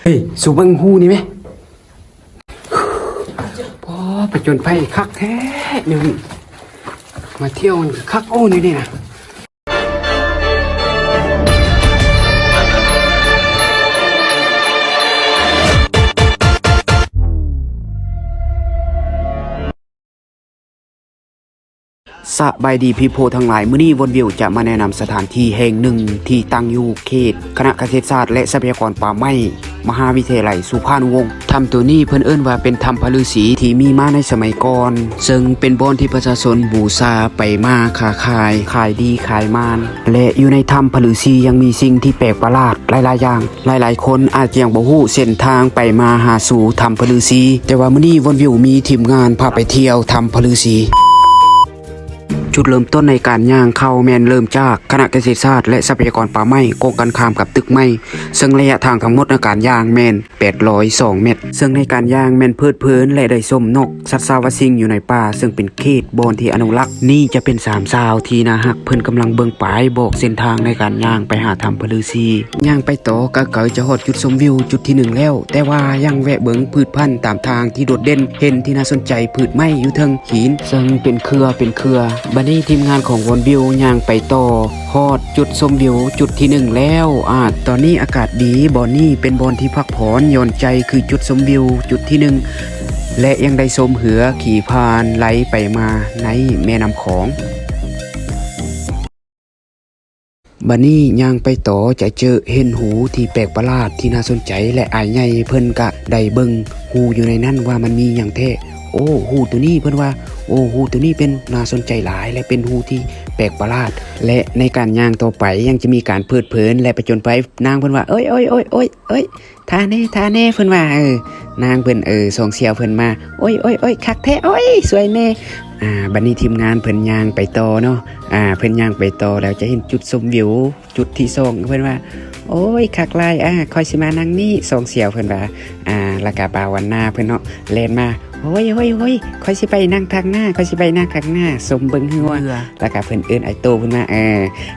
ເຮີ້ຍ ສູເບິ່ງຮູນີ້ແມະ. ໂອ້ ຜະຈົນໄພຄັກແທ້ແນວນີ້ ມາທ່ຽວມັນຄັກ ໂອ້ ແນວນີ້ນະ. ສະບາຍດີ People ທັງຫຼາຍ, ມື້ນີ້ One View ຈະມາແນະນຳສະຖານທີ່ແຫ່ງໜຶ່ງທີ່ຕັ້ງຢູ່ເຂດຄະນະກະເສດສາດ ແລະ ຊັບພະຍາກອນປ່າໄມ້ ມະຫາວິທະຍາໄລສຸພານຸວົງ. ຖ້ຳໂຕນີ້ເພິ່ນເອີ້ນວ່າເປັນຖ້ຳພະລືສີທີ່ມີມາໃນສະໄໝກ່ອນ, ເຊິ່ງເປັນບ່ອນທີ່ປະຊາຊົນບູຊາໄປມາຄ້າຂາຍ, ຂາຍດີຂາຍມານ ແລະ ຢູ່ໃນຖ້ຳພະລືສີຍັງມີສິ່ງທີ່ແປກປະຫຼາດຫຼາຍໆຢ່າງ. ຫຼາຍໆຄົນອາດຈະຍັງບໍ່ຮູ້ເສັ້ນທາງໄປມາຫາສູ່ຖ້ຳພະລືສີ, ແຕ່ວ່າມື້ນີ້ One View ມີທີມງານພາໄປທ່ຽວຖ້ຳພະລືສີ. ຈຸດເລີ່ມຕົ້ນໃນການຍ່າງເຂົ້າແມ່ນເລີ່ມຈາກຄະນະກະເສດສາດ ແລະ ຊັບພະຍາກອນປ່າໄມ້ ກົງກັນຂ້າມກັບຕຶກໃໝ່, ເຊິ່ງໄລຍະທາງທັງໝົດໃນການຍ່າງແມ່ນ ແປດຮ້ອຍສອງແມັດ, ເຊິ່ງໃນການຍ່າງແມ່ນເພີດເພີນ ແລະ ໄດ້ຊົມນົກ ສັດສາວະສິ່ງຢູ່ໃນປ່າ, ເຊິ່ງເປັນເຂດບ່ອນທີ່ອະນຸລັກ. ນີ້ຈະເປັນສາມສາວທີ່ໜ້າຮັກ, ເພິ່ນກຳລັງເບິ່ງປ້າຍບອກເສັ້ນທາງໃນການຍ່າງໄປຫາຖ້ຳພະລືສີ. ຍ່າງໄປຕໍ່ ກະໃກ້ຈະຮອດຈຸດຊົມວິວຈຸດທີໜຶ່ງແລ້ວ, ແຕ່ວ່າຍັງແວະເບິ່ງພືດພັນຕາມທາງທີ່ໂດດເດັ່ນ, ເຫັນທີ່ໜ້າສົນໃຈ ພືດໄມ້ຢູ່ເທິງຫີນ ເຊິ່ງເປັນເຄືອເປັນເຄືອ. ບັດນີ້ທີມງານຂອງ One View ຍ່າງໄປຕໍ່ ຮອດຈຸດຊົມວິວຈຸດທີໜຶ່ງແລ້ວ. ອາ ຕອນນີ້ອາກາດດີ, ບ່ອນນີ້ເປັນບ່ອນທີ່ພັກຜ່ອນຢ່ອນໃຈ ຄືຈຸດຊົມວິວຈຸດທີໜຶ່ງ ແລະ ຍັງໄດ້ຊົມເຮືອຂີ່ຜ່ານໄຫຼໄປມາໃນແມ່ນ້ຳຂອງ. ບັດນີ້ຍ່າງໄປຕໍ່ຈະເຈີເຫັນຮູທີ່ແປກປະຫຼາດທີ່ໜ້າສົນໃຈ ແລະ ອ້າຍໃຫຍ່ເພິ່ນກະໄດ້ເບິ່ງຮູຢູ່ໃນນັ້ນວ່າມັນມີຫຍັງແທ້. ໂອ້ ຮູໂຕນີ້ ເພິ່ນວ່າ ໂອ້ ຮູໂຕນີ້ເປັນໜ້າສົນໃຈຫຼາຍ ແລະ ເປັນຮູທີ່ແປກປະຫຼາດ ແລະ ໃນການຍ່າງຕໍ່ໄປຍັງຈະມີການເພີດເພີນ ແລະ ປະຈົນໄພ. ນາງເພິ່ນວ່າ ໂອ້ຍ ໂອ້ຍ ທ່າແນ່ ທ່າແນ່ ເພິ່ນວ່າ. ເອີ ນາງເພິ່ນ ເອີ ສອງສ່ຽວເພິ່ນມາ ໂອ້ຍ ໂອ້ຍ ໂອ້ຍ ຄັກແທ້ ໂອ້ຍ ຊ່ວຍແນ່. ອາ ບັດນີ້ທີມງານເພິ່ນຍ່າງໄປຕໍ່ເນາະ. ອາ ເພິ່ນຍ່າງໄປຕໍ່ແລ້ວຈະເຫັນຈຸດຊົມວິວຈຸດທີສອງ ເພິ່ນວ່າ ໂອ້ຍ ຄັກຫຼາຍ ອາ ຂ້ອຍຊິມານັ່ງນີ້ ສອງສ່ຽວເພິ່ນວ່າ. ອາ ແລ້ວກະບ່າວວັນນາເພິ່ນເນາະ ແລ່ນມາ ໂອ້ຍ ໂອ້ຍ ໂອ້ຍ ຂ້ອຍຊິໄປນັ່ງທາງໜ້າ ຂ້ອຍຊິໄປນັ່ງທາງໜ້າ ຊົມເບິ່ງເຮືອ. ເຮືອ ແລ້ວກະເພິ່ນເອີ້ນອ້າຍໂຕ້ເພິ່ນມາ ເອີ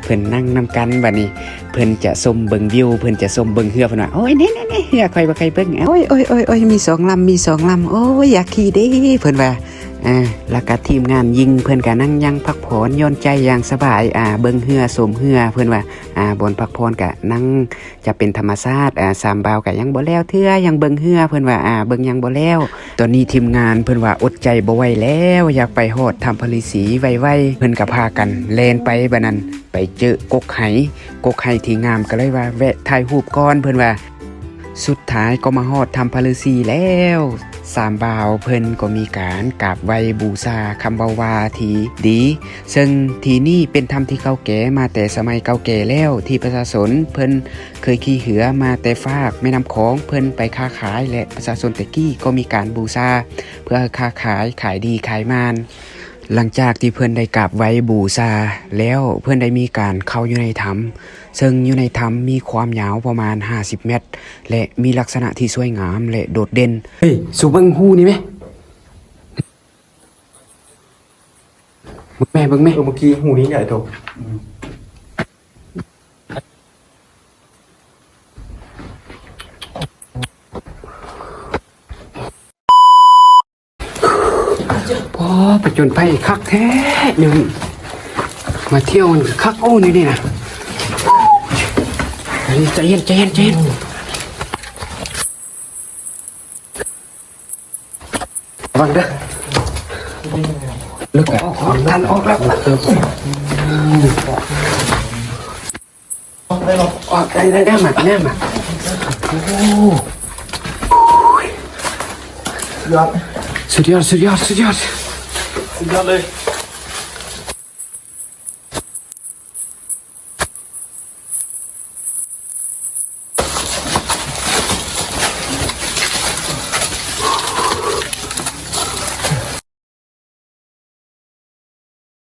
ເພິ່ນນັ່ງນຳກັນ. ບັດນີ້ເພິ່ນຈະຊົມເບິ່ງວິວ ເພິ່ນຈະຊົມເບິ່ງເຮືອ ເພິ່ນວ່າ ໂອ້ຍ ແນ່ໆໆ ເຮືອຂ້ອຍບໍ່ເຄີຍເບິ່ງ ໂອ້ຍ ໂອ້ຍ ໂອ້ຍ ໂອ້ຍ ມີສອງລຳ ມີສອງລຳ ໂອ້ຍ ຢາກຂີ່ເດ້ ເພິ່ນວ່າ. ອາ ແລ້ວກະທີມງານຍິງເພິ່ນກະນັ່ງຢ່າງພັກຜ່ອນຢ່ອນໃຈຢ່າງສະບາຍ ອາ ເບິ່ງເຮືອ ຊົມເຮືອ ເພິ່ນວ່າ. ອາ ບ່ອນພັກຜ່ອນກະນັ່ງ ຈະເປັນທຳມະຊາດ. ອາ ສາມບ່າວກະຍັງບໍ່ແລ້ວເທື່ອ ຍັງເບິ່ງເຮືອ ເພິ່ນວ່າ ອາ ເບິ່ງຍັງບໍ່ແລ້ວ. ຕອນນີ້ທີມງານເພິ່ນວ່າອົດໃຈບໍ່ໄຫວແລ້ວ ຢາກໄປຮອດຖ້ຳພະລືສີໄວໆ ເພິ່ນກະພາກັນແລ່ນໄປ. ບາດນັ້ນໄປເຈີກົກໄຫ ກົກໄຫທີ່ງາມ ກະເລີຍວ່າແວະຖ່າຍຮູບກ່ອນ ເພິ່ນວ່າ. ສຸດທ້າຍກໍມາຮອດຖ້ຳພະລືສີແລ້ວ. ສາມບ່າວເພິ່ນກໍມີການກາບໄຫວ້ບູຊາຄຳເວົ້າວ່າທີ່ດີ ເຊິ່ງທີ່ນີ້ເປັນຖ້ຳທີ່ເກົ່າແກ່ມາແຕ່ສະໄໝເກົ່າແກ່ແລ້ວ ທີ່ປະຊາຊົນເພິ່ນເຄີຍຂີ່ເຮືອມາແຕ່ຟາກແມ່ນ້ຳຂອງ ເພິ່ນໄປຄ້າຂາຍ ແລະ ປະຊາຊົນແຕ່ກີ້ກໍມີການບູຊາເພື່ອໃຫ້ຄ້າຂາຍ ຂາຍດີຂາຍໝານ. ຫຼັງຈາກທີ່ເພິ່ນໄດ້ກາບໄຫວ້ບູຊາແລ້ວ ເພິ່ນໄດ້ມີການເຂົ້າຢູ່ໃນຖ້ຳ ເຊິ່ງຢູ່ໃນຖ້ຳມີຄວາມຍາວປະມານຫ້າສິບແມັດ ແລະ ມີລັກສະນະທີ່ສວຍງາມ ແລະ ໂດດເດັ່ນ. ເຮີ້ຍ ສູເບິ່ງຮູນີ້ແມະ ເບິ່ງແມະ ເບິ່ງແມະ. ເອີ ເມື່ອກີ້ຮູນີ້ໃຫຍ່ໂຕ. ອໍ ຜະຈົນໄພຄັກແທ້ແນວນີ້ ມາທ່ຽວມັນຄັກ ໂອ້ ແນວນີ້ນະ. ໃຈເຢັນ ໃຈເຢັນ ໃຈເຢັນ ລະວັງເດີ ເລິກ ອອກ ອອກ ທັນອອກແລ້ວ. ອອກໄດ້ ໄດ້ ໄດ້ມາ ໄດ້ມາ. ໂອ້ ຍອດ ສຸດຍອດ ສຸດຍອດ ສຸດຍອດ ສຸດຍອດເລີຍ.